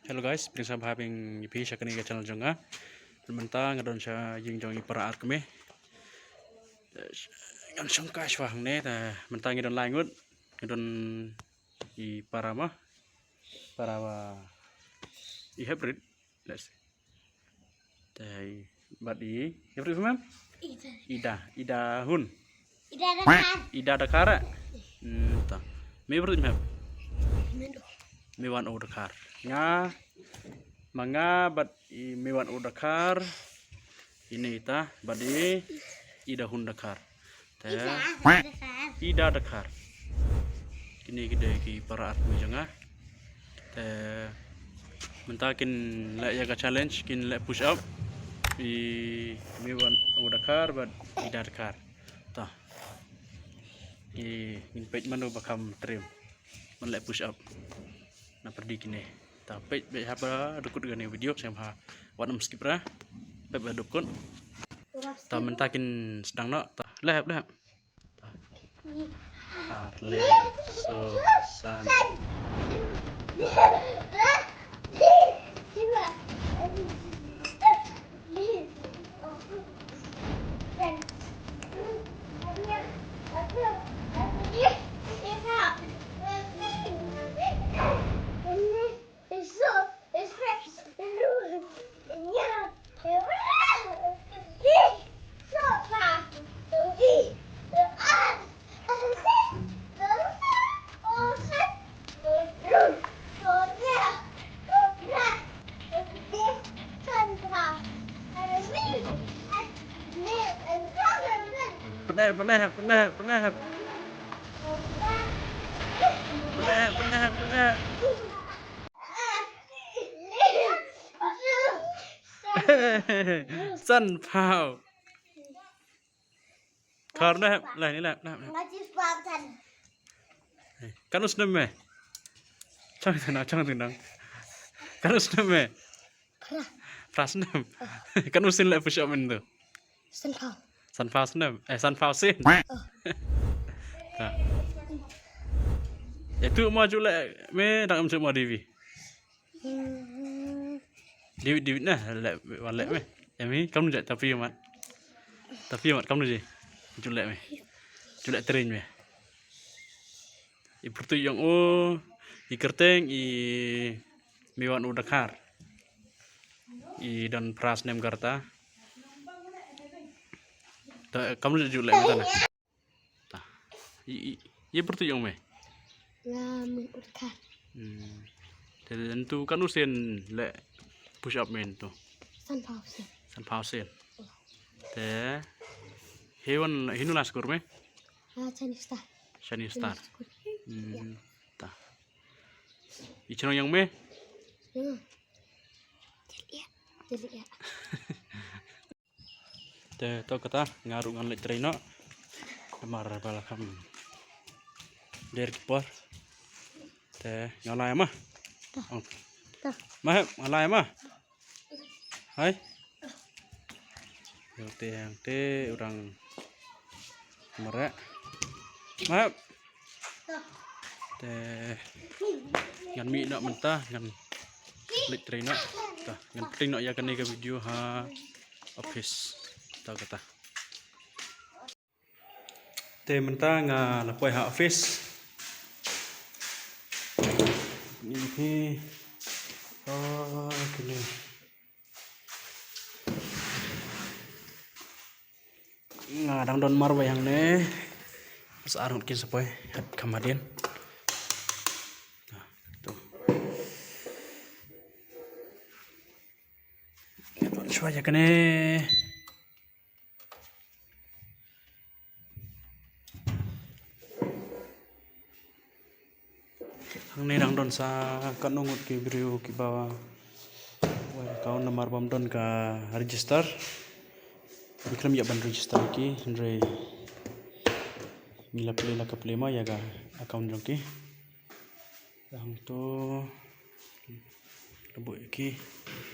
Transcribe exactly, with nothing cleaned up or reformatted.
Hello guys, pdiang sngewbha biang ïa phi sha kane ka channel jong nga. Mynta nga don sha ïing jong i para ar kmie. Ngan shong kai shuwa hangne, te mynta ngi don lai ngut, ngi don i para ma, para wa i hybrid. Let's see. Te bad i hybrid, mam? Ida. Ida, Ida Hun. Ida Dakar. Ida Dakar, eh? Hmm, ta. Me hybrid, mam? Mendo. Me wan u Dakar. Nga, ma nga bad i me wan u Dakar. Ine ita, bad i Ida Hun Dakar. Te Ida Dakar. Ida Dakar. Kine ki dei ki para ar kmie jong nga. Te mynta kin leh ïa ka challenge, kin leh push up. I me wan u Dakar bad Ida Dakar. Ta. Ki ngin peit mano ba kham trim ban leh push up na pyrdi kine. Ta peit, peit haba dukut kane video, sngewbha wat nym skip ra. Peit ba dukut. Ta mynta kin sdang noh. Ta leh, leh. Ta. Ar, lai, saw, san. Pyneh, pyneh, pyneh, pyneh. Pyneh, pyneh, pyneh. San phaw. Khar ne, lah ni lah, lah, lah. Nga chi spam san. Kan us nem me. Chang tu na, chang tu nang. Kan us nem me. Phra. Phra snem. Kan us in leh push up mynta. San phaw. San phaw snem. Eh, san phaw sien. Oh. Ta. Eh, tu mo ju leh me, dang em ju mo Devi. Hmm. David, David na, leh, wan leh me. Em hi, kamnu ja, tapi amat. Tapi amat, kamnu je. Ju leh me. Ju leh train me. I pyrtuit jong u, i kyrteng, i me wan u Dakar. I don phra snem ka rta. Ta, kamnu ja ju leh me ta na. Ta. I, i, i pyrtuit jong me. Nga me u Dakar. Hmm. Te ntu kan us in leh push up me ntu. San phaw sien. San phaw sien. Te. He wan, hino la skur me? Ah, Shining Star. Shining Star. Shining Star. Hmm. Ya. Ta. I chnong jong me? Hmm. Delia. Delia. Te to kata nga ruh ngan leit trei noh. Namar ba la kham der ki por. Te nga lai ma. Ta. Ong. Ta. Ma hep, nga lai ma. Hai. Yang te, yang te, u dang mareh. Ma hep. Te ngan mih noh mynta, ngan leit trei noh. Ta, ngan pyntrei noh ïa kane ka video ha office. Ta kata. Te mynta nga la poi ha office. Ni hi. Oh, kine. Nga dang don marwei hangne. Sa ar ngut kin sa poi hat kham hadien. Shuwa ïa kane. Hangne dang don sa katno ngut ki briew kiba wai account namar bym don ka register. Ngi khlem ïa ban register ki, hynrei ngi la plie, la ka plie ma ïa ka account jong ki. Hangto la buh ïa ki.